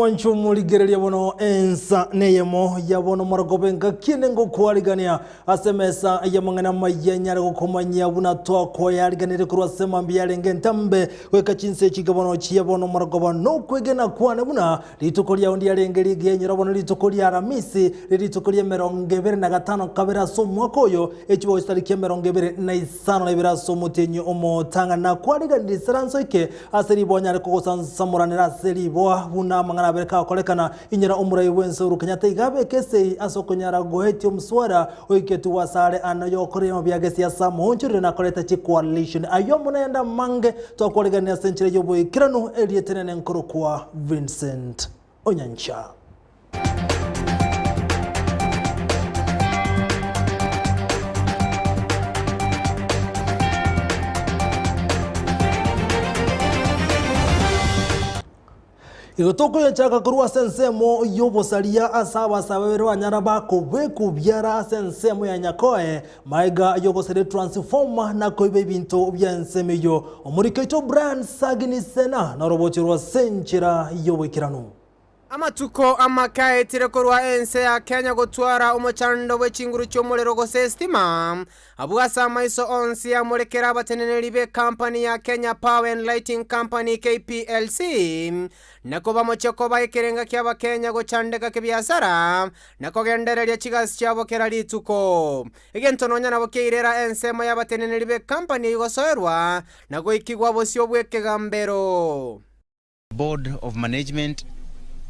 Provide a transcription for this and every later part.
Mwancho morigereria bono ensa neyemo ya bono morogoba engaki ende ngokwarigania ase emesa y'amang'ana amaya nyare gokomanyia buna twakoyariganirie korwa ase mambia yarenge entambe goika chinsa echi iga bono chia bono morogoba nokwegena kwane buna rituko riao ndiarenge rigiya inyora bono rituko ria Aramisi rituko ri'emerongo ebere na gatano kabere ase omwaka oyo echibogo chitariki emerongo ebere na isano na ibere ase omotienyi omotang'ani nakwariganirie isaranso eke Ase riboa nyare kogosansamoranera ase riboa buna amang'ana abere kagokorekana, inyora omorai bw'ense Uhuru Kenyatta iga abeke esegi ase okonyara goetia omoswada oiketigwe asare ano y'okorema amabuya agesiasa amoonchorire na koreta chicoalition. Ayio amo nayande amange twakoarigania ase enchera y'oboikeranu erieta enene nkorokwa Vincent Onyancha. Igo tokoyechaka korwa ase ensemo y'obosaria ase abasae babere banyara bakobekwa biara ase ensemo ya Nyakoe, maega y'ogosaria etransformer na koiba ebinto bia ensemo eyio. Omoriki oito Brian Sagini Sena noroboti orwo ase enchera y'oboikeranu. Amatuko amake aetire korwa ense ya Kenya gotwara omochando bwe chinguru chi'omorero gose estima, abwo ase amaiso onsi amorekera abateneneri b'ekampani ya Kenya Power and Lighting Company, KPLC, na kobamochia koba ekerenga ki'Abakenya gochandeka kebiasara na kogendereria chigasi chiabo kera rituko. Egento nonya nabo kiairera ensemo y'abateneneri b'ekampani eyio gosoerwa na goikigwa bosio bw'ekegambero. Board of management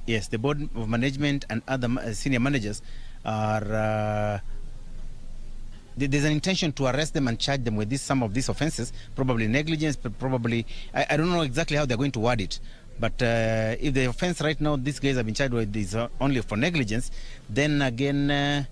yes the board of management and other senior managers are uh, there's an intention to arrest them and charge them with this, some of these offenses, probably negligence, but probably, I don't know exactly how they're going to word it. But if the offense right now these guys have been charged with is only for negligence, then again,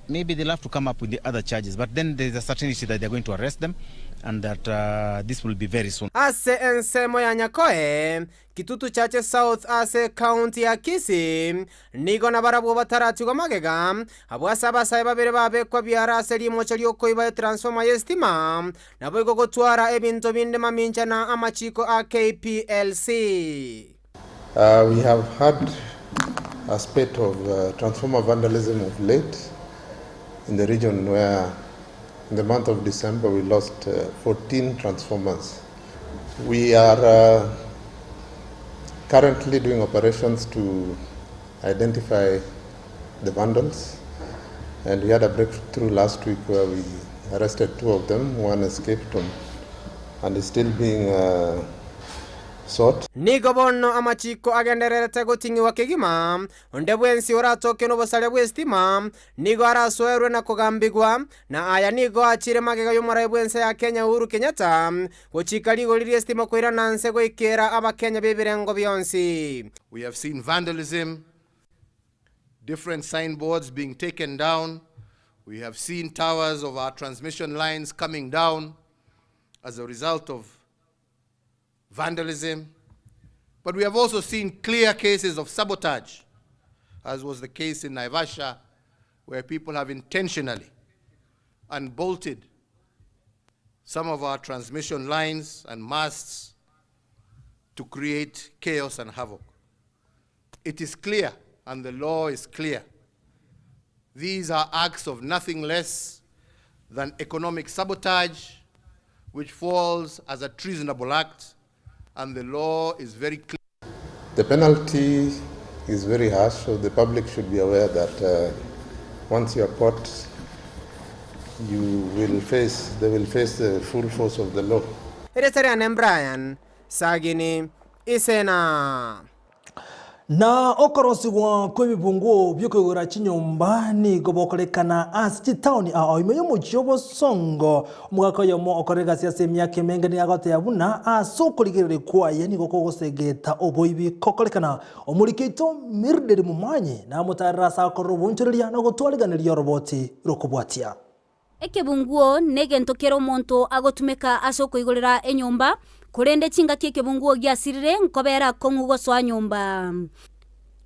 maybe they'll have to come up with the other charges. But then there's a certainty that they're going to arrest them and that this will be very soon. Ase ensemo ya Nyakoe, Kitutu Chache South ase ekaunti ya Kisii, nigo nabarabwo bataratigwa magega, abwo ase abasae babere babekwa biara ase rimocho riokoiba etransformer y'estima, naboigo gotwara ebinto binde mamincha na amachiko a KPLC. We have had a spate of transformer vandalism of late in the region where in the month of December we lost 14 transformers. We are currently doing operations to identify the vandals, and we had a breakthrough last week where we arrested two of them. One escaped and is still being sought. Nigo bono amachiko agendererete goting'igwa kegima, onde bwensi oratoke nobosaria bw'esitima nigo arasoerwe na kogambigwa, na aya nigo achire magega y'omorai bw'ense ya Kenya Uhuru Kenyatta gochika rigori ri'esitima koirana nse goikera abakenya b'ebirengo bionsi. We have seen vandalism, different signboards being taken down. We have seen towers of our transmission lines coming down as a result of vandalism. But we have also seen clear cases of sabotage, as was the case in Naivasha, where people have intentionally unbolted some of our transmission lines and masts to create chaos and havoc. It is clear, and the law is clear, these are acts of nothing less than economic sabotage, which falls as a treasonable act, and the law is very clear. The penalty is very harsh, so the public should be aware that once you are caught, they will face the full force of the law. Erieta riane Brian Sagini Isena. Na okorosigwa kw'ebibunguo bi'okoigora chinyomba nigo bokorekana ase chitaoni ao ime y'omochie obosongo. Omogaka oyomo okore egasi ase emiaka emenge nigo agoteba buna ase okorigereria kwaye nigo kogosegeta oboibi kokorekana. Omoriki oito Mildred Momanyi namotarere ase akorora obonchoreria na gotwariganeria oroboti rokobwatia. Ekebunguo negento kera omonto agotumeka ase okoigorera enyomba, korende chingaki ekebunguo giasirire nkobera akong'u gosoa nyomba.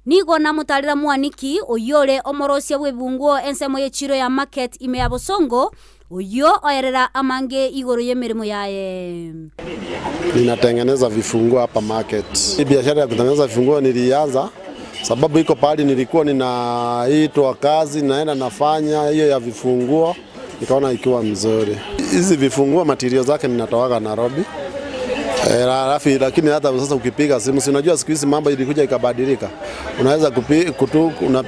Nigo namotarera mwaniki, oyio ore omorosia bw'ebibunguo ensemo y'echiiro ya Market ime ya Bosongo, Oyo oerera amange igoro y'emirimo yaye. Ninatengeneza vifunguo hapa market. Hii biashara ya kutengeneza vifunguo nilianza sababu iko pahali nilikuwa ninaitwa kazi, naenda nafanya hiyo ya vifunguo, nikaona ikiwa mzuri. Hizi vifunguo material zake ninatoaga Nairobi. Alafu lakini hata sasa ukipiga simu, si unajua siku hizi mambo ilikuja ikabadilika. Unaweza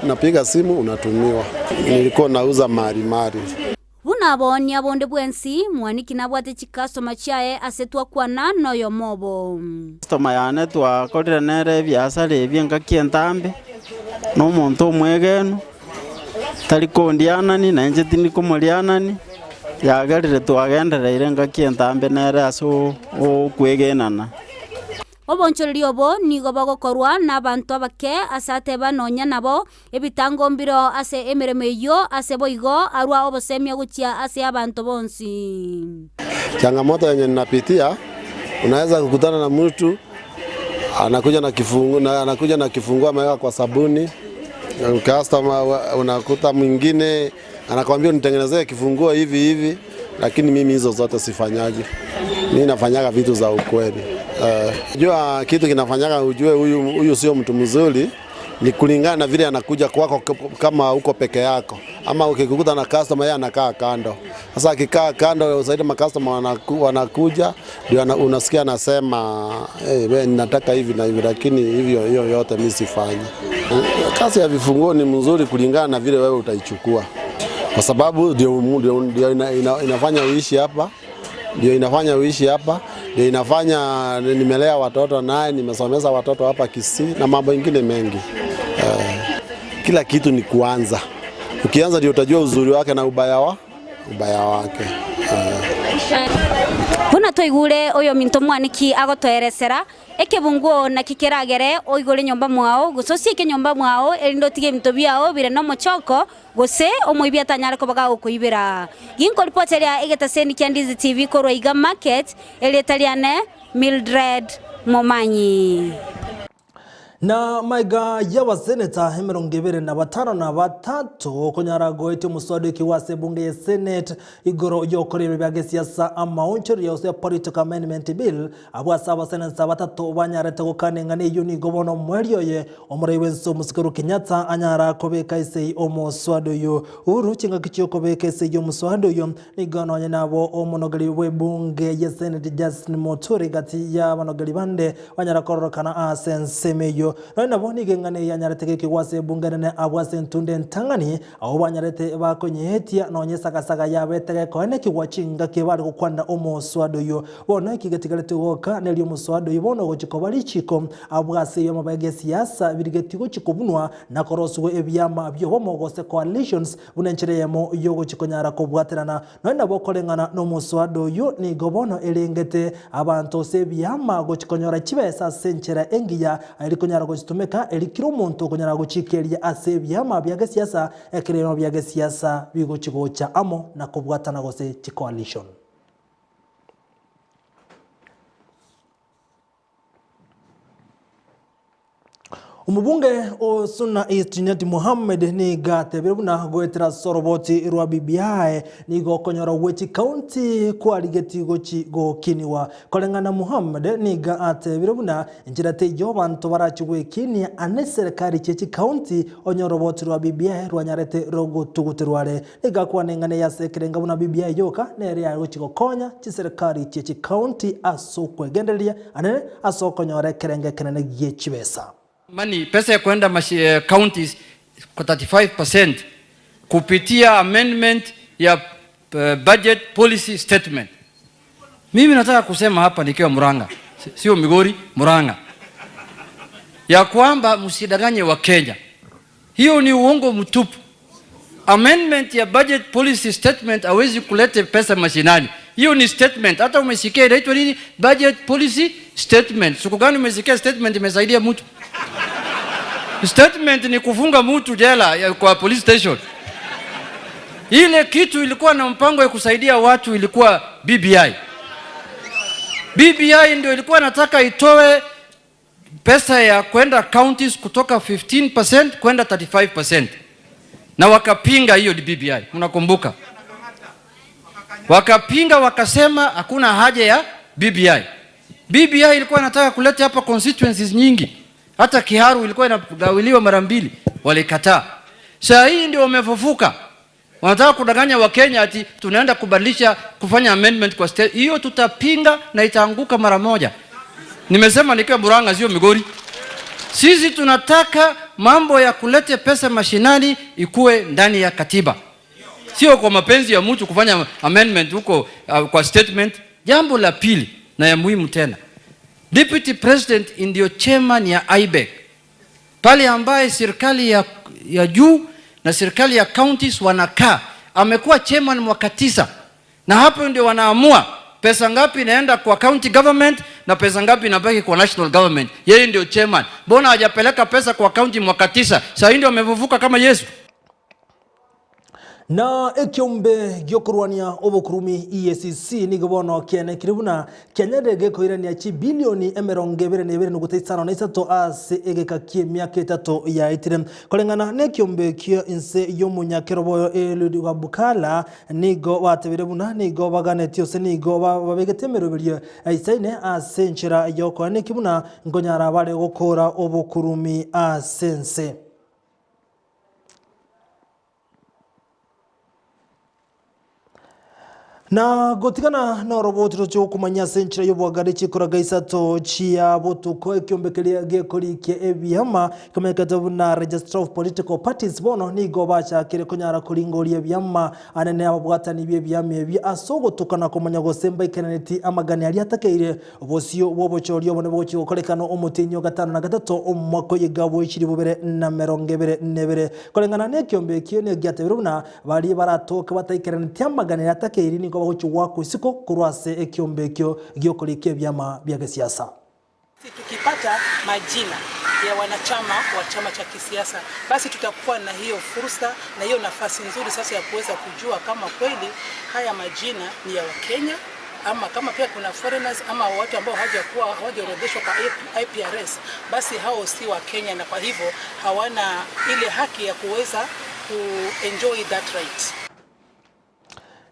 unapiga simu unatumiwa. Nilikuwa nauza mali mali. Bunabonia bonde bwensi mwaniki nabwate chikasoma chae asetwa kwana noyo mobo. Customer yane twakorire nere biasara ebi ngaki entambe n'omuntu omwegenu tari kondianani na inche tinikomorianani yagerire twagendereire ngaki entambe nere ase okwegenana. Obonchoreri obo nigo bagokorwa n'abantu abake ase ateba nonya nabo ebitango mbiro ase emeremo eyo ase boigo arwa obosemia gochia ase abantu bonsi. Changamoto yenye ninapitia, unaweza kukutana na mtu anakuja na kifungu na anakuja na kifunguo ameweka kwa sabuni. Customer unakuta mwingine anakuambia nitengenezee kifunguo hivi hivi, lakini mimi hizo zote sifanyaji. Mimi nafanyaga vitu za ukweli. Jua kitu kinafanyaga ujue huyu sio mtu mzuri ni kulingana na vile anakuja kwako kama uko peke yako, ama ukikukuta na customer yeye anakaa kando. Sasa akikaa kando zaidi ma customer wanakuja ndio unasikia anasema hey, wewe ninataka hivi na hivi, lakini hivyo hiyo yote mimi sifanyi. Kazi ya vifunguo ni mzuri kulingana na vile wewe utaichukua, kwa sababu ndio inafanya uishi hapa. Ndio inafanya uishi hapa, ndio inafanya nimelea watoto naye, nimesomeza watoto hapa Kisii na mambo mengine mengi. Kila kitu ni kuanza. Ukianza ndio utajua uzuri wake na ubaya wake. Buna toigure oyo minto mwaniki agotoeresera ekebunguo na kikeragere oigure nyomba mwao gusosie ke nyomba mwao erindo tige minto biao bire no mochoko gose omoibi atanyare ko baga okuibira. Ginko report ya egetaseni kia Ndizi TV korwa Iga Market eletaliane Mildred Momanyi. Na maiga yawa seneta 253 konyara goete muswada kiwase bunge ya Senate igoro yokorebe bya siasa amaonchero ya political amendment bill abwasa aba seneta batatu banyarete gukanengana iyo nigo bono mwerioye omuraiwenso Musikuru Kenyatta anyara kobeka ise omuswada yo uru chinga kichio kobeka ise yo muswada yo nigono nabo omonogeri we bunge ya Senate Justin Muturi gati ya banogeri bande banyara kororokana asensemeyo nabo nigengane yanyarete kiwase bunge nene abwase ntunde ntangani aho banyarete bakonyetia nonye sakasaga yabetege koene kiwachinga kibari gukwanda omuswado yo bona ikigetigarete goka nelyo muswado yo bono gochiko balichiko abwase yo mabage siasa birigetigo chikobunwa na koroswe ebyama byo bomogose coalitions bunenchereyemo yo gochikonyara kobwaterana none nabo kolengana no muswado yo nigobono elengete abantu se byama gochikonyora chibesa senchera engiya alikonyara gochitumeka elikiro omuntu okonyara gochikeria ase ebyama bya gesiasa ekiremo bya gesiasa bigochigocha amo na kobwatana gose chi coalition. Umubunge Osuna East Junet Mohammed ni gate birabuna goetera soroboti rwa BBI ni gokonyora wechi county kwaligeti gochi gokiniwa kolengana Mohammed ni gate birabuna njira te yobantu barachigwe ane serikali chechi county onyoroboti rwa BBI rwanyarete rogo tuguterware ni gakwanengane ya sekerenga buna BBI yoka nere ya gochi gokonya chi serikali chechi county asokwegenderia anene asokonyora kerenge kenene giechibesa. Money, pesa ya kuenda counties kwa 35% kupitia amendment ya budget policy statement. Mimi nataka kusema hapa nikiwa Murang'a, sio Migori, Murang'a, ya kwamba msidanganye wa Kenya. Hiyo ni uongo mtupu. Amendment ya budget policy statement hawezi kuleta pesa mashinani. Hiyo ni statement. Hata umesikia inaitwa nini? Budget policy statement. Siku gani umesikia statement imesaidia mtu? Statement ni kufunga mtu jela kwa police station. Ile kitu ilikuwa na mpango ya kusaidia watu ilikuwa BBI. BBI ndio ilikuwa nataka itoe pesa ya kwenda counties kutoka 15% kwenda 35%. Na wakapinga hiyo BBI. Mnakumbuka? Wakapinga wakasema hakuna haja ya BBI. BBI ilikuwa inataka kuleta hapa constituencies nyingi, hata Kiharu ilikuwa inagawiliwa mara mbili, walikataa. Saa hii ndio wamefufuka, wanataka kudanganya Wakenya ati tunaenda kubadilisha kufanya amendment kwa state. Hiyo tutapinga na itaanguka mara moja. Nimesema nikiwa Murang'a, sio Migori. Sisi tunataka mambo ya kuleta pesa mashinani ikuwe ndani ya katiba, sio kwa mapenzi ya mtu kufanya amendment huko kwa statement. Jambo la pili na ya muhimu tena, Deputy President ndio chairman ya IBEC pale ambaye serikali ya juu na serikali ya counties wanakaa. Amekuwa chairman mwaka 9, na hapo ndio wanaamua pesa ngapi inaenda kwa county government na pesa ngapi inabaki kwa national government. Yeye ndio chairman. Mbona hajapeleka pesa kwa county mwaka 9? Sasa ndio amevuvuka kama Yesu. Na ekiombe giokurwania obokurumi EACC nigobono kiene kiribuna kianyere gekoirania chi bilioni 22.53 ase egeka kie miaka 3 ya itire kolengana nekiombe kio inse yomunyakeroboyo Eliud Wabukala nigo watebire buna nigo baganetio se nigo babegetemeroberie aisaine ase nchera yoko kibuna ngonyara bare gokora obokurumi asense. Na gotigana na robotiro cyo kumanya senchira yobwagari chikoraga isato chia botuko ekyombekeria gekorikie ebiyama kamekata buna Registrar of Political Parties bono nigo bachakire konyara kuringoria ebiyama anene ababwatani bye ebi asogotukana kumanya gosemba ikenaneti amagani ali atakeire bosio bobochorio bone bochi gokorekano omutinyo 53 omwako yegabo ikiri bubere na 22 kolengana nekyombe kyo ne gyatabiruna bari baratoka bataikenaneti amagani atakeire niko wako isiko kurwase ekyombekyo gyokolike byama bya siasa. Tukipata majina ya wanachama wa chama cha kisiasa, basi tutakuwa na hiyo fursa na hiyo nafasi nzuri sasa ya kuweza kujua kama kweli haya majina ni ya Wakenya ama kama pia kuna foreigners ama watu ambao hawajaorodheshwa kwa IPRS, basi hao si wa Kenya na kwa hivyo hawana ile haki ya kuweza ku enjoy that right.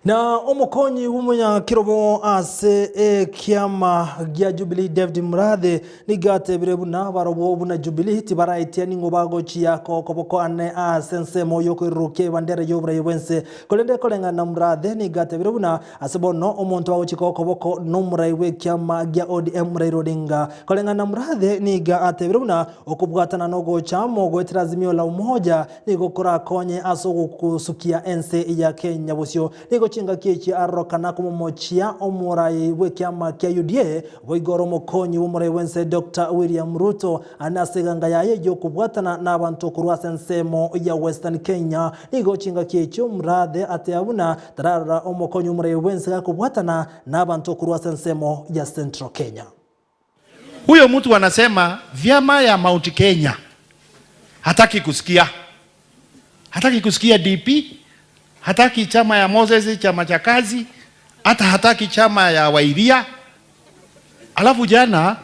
Na omukonyi w'umunya kirobo ase ekiama gya Jubilee David Murathe nigatebire buna barobo buna Jubilee tibaraitia ningo bagochia kokoboko ane ase nsemo yokuirukia bandera yobura yobwense kolende kolenga na Murathe nigatebire buna ase bono omuntu bagochika kokoboko no murai w'ekiama gya ODM Raila Odinga kolenga na Murathe niga atebire buna okubwatana no gochamo goetera Azimio la Umoja nigo korakonye ase ogokusukia ense ya Kenya bosio nigo chinga kiechi arokana kumomochia omurai w'ekiama kia UDA boigoro mokonyi w'omurai wense Dr. William Ruto anaseganga yaye yokubwatana n'abantu kurwasa ensemo ya Western Kenya nigo chinga kiechi Murathe ateabuna tarara omokonyi w'omurai wense gakubwatana n'abantu kurwasa ensemo ya Central Kenya. Huyo mtu anasema vyama ya Mount Kenya hataki kusikia, hataki kusikia DP, hataki chama ya Moses, chama cha kazi, hata hataki chama ya Wairia. Alafu jana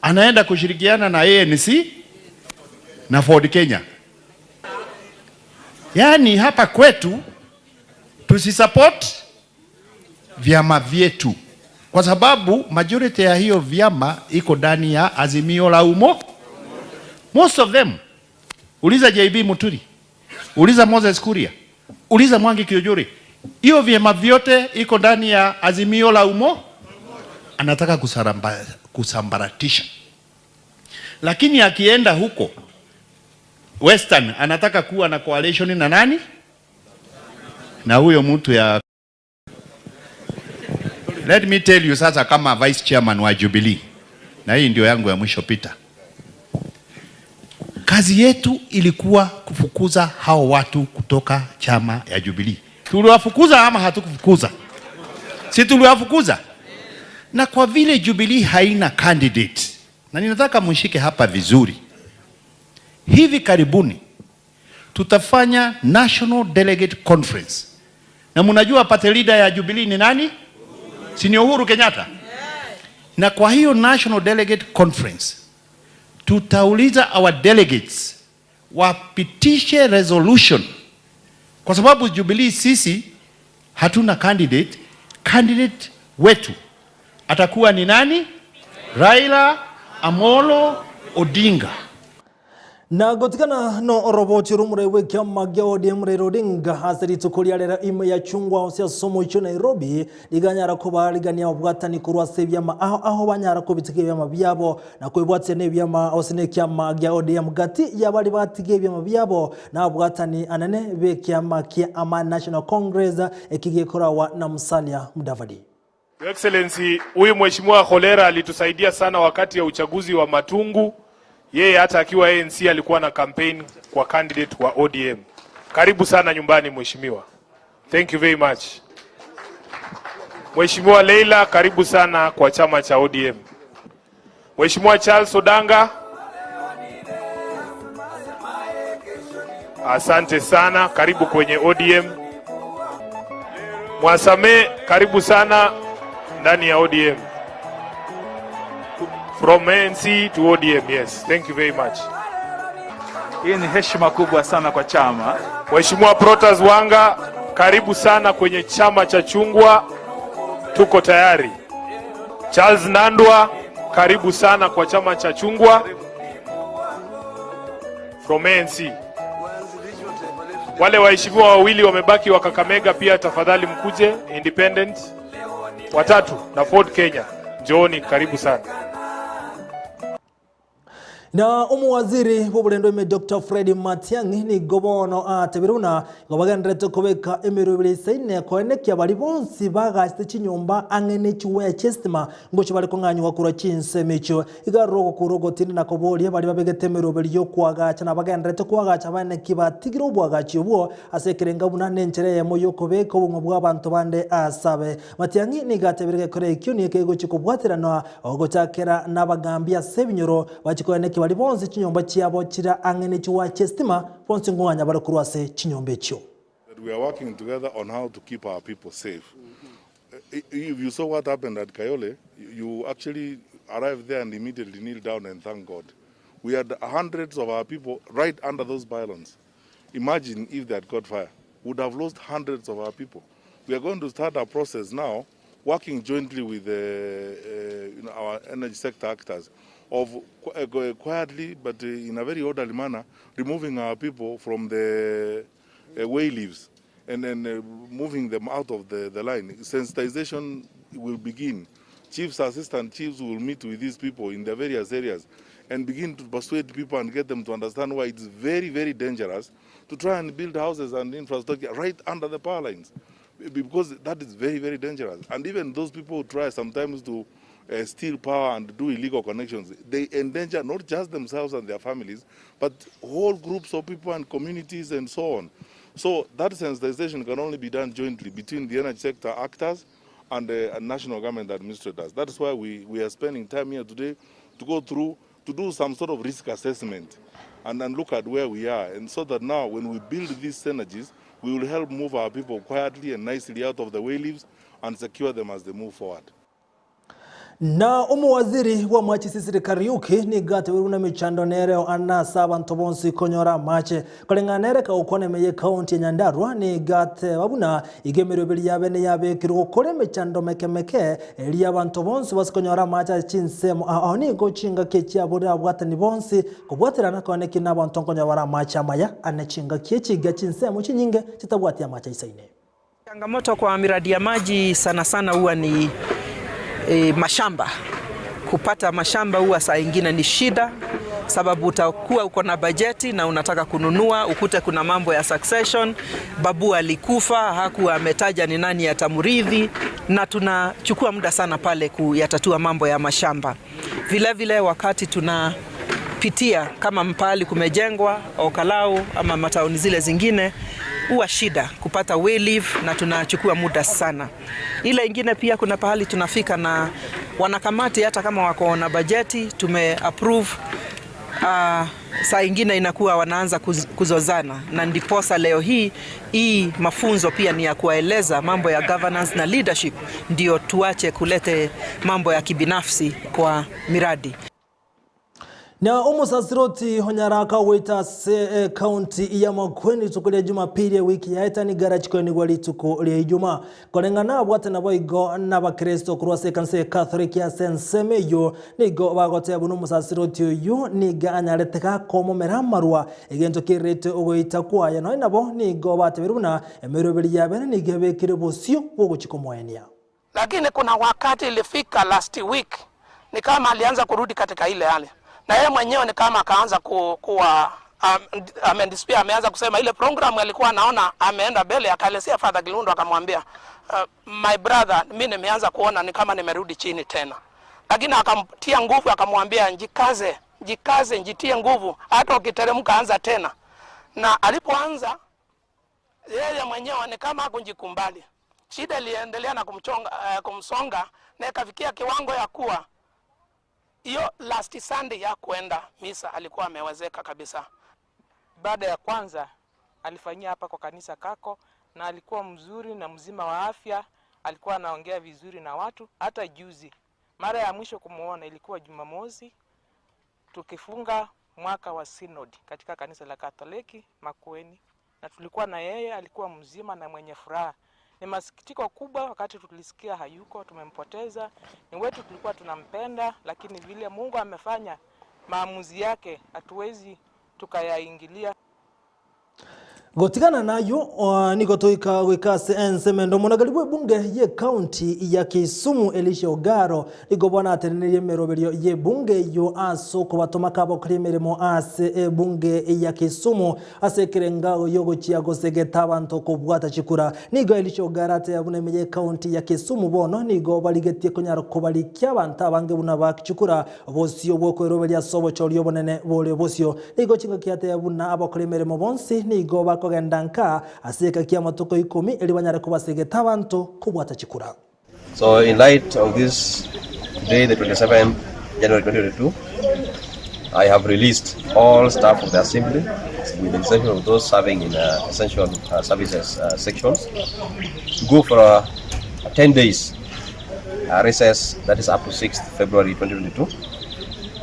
anaenda kushirikiana na ANC na Ford Kenya. Yaani hapa kwetu tusisupport vyama vyetu kwa sababu majority ya hiyo vyama iko ndani ya Azimio la Umo. Most of them. Uliza JB Muturi, uliza Moses Kuria, uliza Mwangi Kiunjuri, hiyo vyama vyote iko ndani ya Azimio la Umo. Anataka kusambaratisha, lakini akienda huko Western anataka kuwa na coalition na nani? Na huyo mtu ya. Let me tell you sasa, kama vice chairman wa Jubilee, na hii ndio yangu ya mwisho Peter, kazi yetu ilikuwa kufukuza hao watu kutoka chama ya Jubilee. Tuliwafukuza ama hatukufukuza? Si tuliwafukuza? Na kwa vile Jubilee haina candidate, na ninataka mshike hapa vizuri, hivi karibuni tutafanya National Delegate Conference. Na mnajua party leader ya Jubilee ni nani? Si ni Uhuru Kenyatta? Na kwa hiyo National Delegate Conference tutauliza our delegates wapitishe resolution, kwa sababu Jubilee sisi hatuna candidate. Candidate wetu atakuwa ni nani? Raila Amolo Odinga. Na gotikana no roboti rumure w'ikyama gya ODM Raila Odinga ase rituko ria rero ime ya chungwa ose somo icho Nairobi liganyara ko barigania obwatani kurwa se byama aho banyara ko bitike byama byabo na kwebwatse ne byama ose ne kyama gya ODM gati yabali batige byama byabo na obwatani anene be kyama kya Ama National Congress ekigikorawa na Musalia Mudavadi. Your Excellency, huyu Mheshimiwa Kholera alitusaidia sana wakati ya uchaguzi wa Matungu. Yeye hata akiwa ANC alikuwa na campaign kwa candidate wa ODM. Karibu sana nyumbani mheshimiwa. Thank you very much. Mheshimiwa Leila, karibu sana kwa chama cha ODM. Mheshimiwa Charles Odanga, asante sana, karibu kwenye ODM. Mwasame, karibu sana ndani ya ODM. From ANC to ODM, yes. Thank you very much. Hii ni heshima kubwa sana kwa chama. Mheshimiwa Protas Wanga, karibu sana kwenye chama cha chungwa. Tuko tayari. Charles Nandwa, karibu sana kwa chama cha chungwa. From ANC. Wale waheshimiwa wawili wamebaki wa Kakamega pia tafadhali mkuje, independent. Watatu na Ford Kenya. Njooni, karibu sana. Na umuwaziri w'oburendo ime Dr. Fred Matiang'i ni gobono atebiruna gobagenderete kobeka emirobere isaine koenekia bari bonsi bagachite chinyomba ang'ene chiwaya chiestima ngochi bari kong'anywa kurwa chinsemo igarwo kurogotini na koboria bari babegete emirobere yokwagacha na bagenderete kwagacha baneki batigire obwagachi obwo ase ekerenga buna nenchere eyemo yokobeka obong'o bwa abanto bande asabe. Matiang'i nigatebire gekore ekio niekegochi kobwaterana ogochakera n'abagambi ase ebinyoro bachikoeneki bari bonsi chinyomba chiabo chira ang'ene chiwa chestima bonsi ng'wanya bari kurwase chinyomba ekyo. We are working together on how to keep our people safe. If you saw what happened at Kayole, you actually arrived there and immediately kneel down and thank God. We had hundreds of our people right under those pylons. Imagine if they had caught fire. We would have lost hundreds of our people. We are going to start a process now, working jointly with our energy sector actors, of quietly but in a very orderly manner, removing our people from the way leaves and then moving them out of the line. Sensitization will begin. Chiefs, assistant chiefs will meet with these people in the various areas and begin to persuade people and get them to understand why it's very, very dangerous to try and build houses and infrastructure right under the power lines, because that is very, very dangerous. And even those people who try sometimes to steal power and do illegal connections, they endanger not just themselves and their families, but whole groups of people and communities and so on. So that sensitization can only be done jointly between the energy sector actors and the national government administrators. That's why we are spending time here today to go through, to do some sort of risk assessment and look at where we are. And so that now when we build these synergies, we will help move our people quietly and nicely out of the way leaves and secure them as they move forward. Na umuwaziri wa machi Sisiri Kariuki ni gate wiruna michando nereo anasa abantu bonsi konyora mache kolenganere ka ukone meye county ya Nyandarua ni gate babuna igemero bili yabene yabe kirukore michando mekemeke eli abantu bonsi basikonyora mache chinsemo aho ni gochinga kechi abore abwatani bonsi kubwaterana kone kina abantu konyora mache amaya anechinga kechi gachinsemo chinyinge chitabwatia mache isaine. Changamoto kwa miradi ya maji sana sana huwa ni mashamba. Kupata mashamba huwa saa ingine ni shida, sababu utakuwa uko na bajeti na unataka kununua, ukute kuna mambo ya succession, babu alikufa, hakuwa ametaja ni nani atamrithi, na tunachukua muda sana pale kuyatatua mambo ya mashamba. Vile vile wakati tunapitia kama mpali kumejengwa Okalau ama mataoni zile zingine, huwa shida kupata way leave na tunachukua muda sana. Ile ingine pia kuna pahali tunafika na wanakamati hata kama wako na bajeti tume approve, saa ingine inakuwa wanaanza kuzozana, na ndiposa leo hii mafunzo pia ni ya kuwaeleza mambo ya governance na leadership, ndio tuache kulete mambo ya kibinafsi kwa miradi. Na omusasiroti honyaraka wita se county ya Makueni tuko lya Jumapili ya wiki ya etani garachiko ni gwali tuko lya Ijumaa kolengana bwate na boigo na bakristo kurwa se kanse Catholic ya Sensemeyo nigo bagote bunu musasiroti uyu niga anyareteka komomera marwa egento kirete ogoita kwaya no nabo nigo bateberuna emeroberi ya bene niga bekire bosio bogochikomoenia. Lakini kuna wakati ilifika last week ni kama alianza kurudi katika ile hali. Na yeye mwenyewe ni kama akaanza kuwa amendisipia, ameanza kusema ile program alikuwa anaona ameenda mbele, akaelezea Father Gilundo akamwambia, my brother, mimi nimeanza kuona ni kama nimerudi chini tena. Lakini akamtia nguvu akamwambia njikaze, njikaze, njitie nguvu, hata ukiteremka anza tena. Na alipoanza yeye mwenyewe ni kama hakujikumbali. Shida iliendelea na kumsonga na ikafikia kiwango ya kuwa hiyo last Sunday ya kuenda misa alikuwa amewezeka kabisa. Baada ya kwanza alifanyia hapa kwa kanisa Kako na alikuwa mzuri na mzima wa afya, alikuwa anaongea vizuri na watu. Hata juzi mara ya mwisho kumuona ilikuwa Jumamosi tukifunga mwaka wa synod katika kanisa la Katoliki Makueni, na tulikuwa na yeye, alikuwa mzima na mwenye furaha. Ni masikitiko kubwa wakati tulisikia hayuko, tumempoteza. Ni wetu tulikuwa tunampenda, lakini vile Mungu amefanya maamuzi yake hatuwezi tukayaingilia. Gotigana nayo niko toika wikase ensemendo munagalibu bunge ye county ya Kisumu Elisha Ogaro nigo bwana atenerie meroberio ye bunge yo aso kubatoma kabo kuri mirimo ase bunge ya Kisumu ase kirenga yogo chiago segeta abantu kubwata chikura nigo Elisha Ogaro ate yabune ye county ya Kisumu bono nigo baligetie kunyaro kubalikia abantu abange buna bakichukura bosio boko roberia sobo cholio bonene bole bosio nigo chinga kiate yabuna abakuri mirimo bonsi nigo bako gendanka aseka kia matuko 10 eli banyare kubasegeta abantu kubwata chikura. So in light of this, today the 27th January 2022, I have released all staff of the assembly with the exception of those serving in essential services sections to go for a 10 days recess, that is up to 6th February 2022,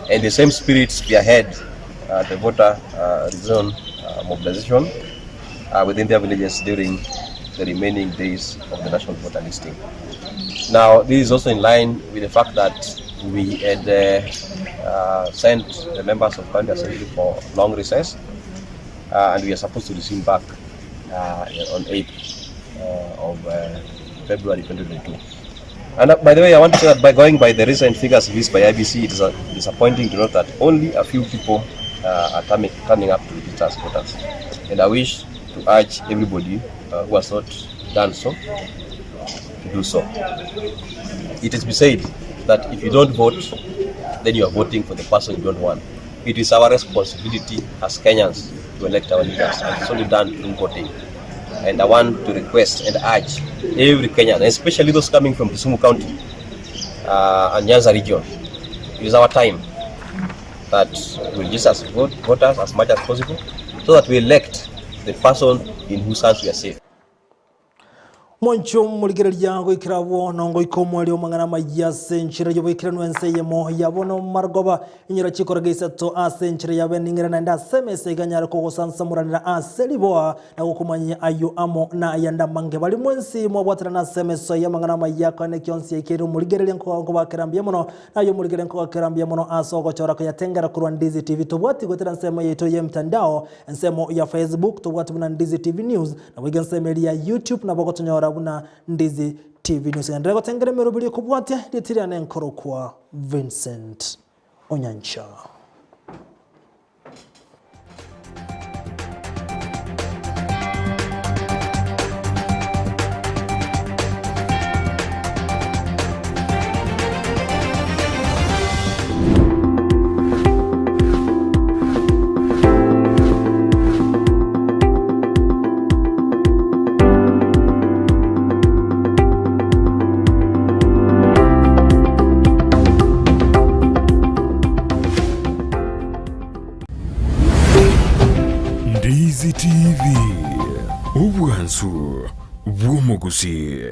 and the same spirit spearhead the voter zone mobilization within their villages during the remaining days of the national voter listing. Now, this is also in line with the fact that we had sent the members of County Assembly for long recess, and we are supposed to resume back on 8th of February 2022. And by the way, I want to say that by going by the recent figures released by IBC, it is disappointing to note that only a few people are turning up to register as voters. And I wish to urge everybody who has not done so to do so. It is said that if you don't vote, then you are voting for the person you don't want. It is our responsibility as Kenyans to elect our leaders, and it's only done through voting. And I want to request and urge every Kenyan, especially those coming from Kisumu County and Nyanza region, it is our time that we register as voters as much as possible so that we elect the person in whose hands we are safe. Mwancho muligereria gwikirabo nongo ikomwe lyo mangana mayase nchira yo bwikiranwe nseyemo yabono margoba inyira chikora gisato ase nchira yabe ningira nenda semese iganyara ko gosansamuranira ase liboa na gukumanya ayo amo na ayanda mange bali mwensi mwabwatana na semeso ya mangana mayaka ne kyonsi ekero muligereria nko bakerambia muno nayo muligereria nko bakerambia muno aso gochora ko yatengera kurwa Ndizi TV tobwati gotera nsemo yeto ye mtandao nsemo ya Facebook tobwati buna Ndizi TV News na wiga nsemo ya YouTube na bogotonyora na Ndizi TV News. Ndrego tengere merobiri kubwatia litira nenkoro kwa Vincent Onyancha. Ndizi TV, obwansu bw'omuguzi.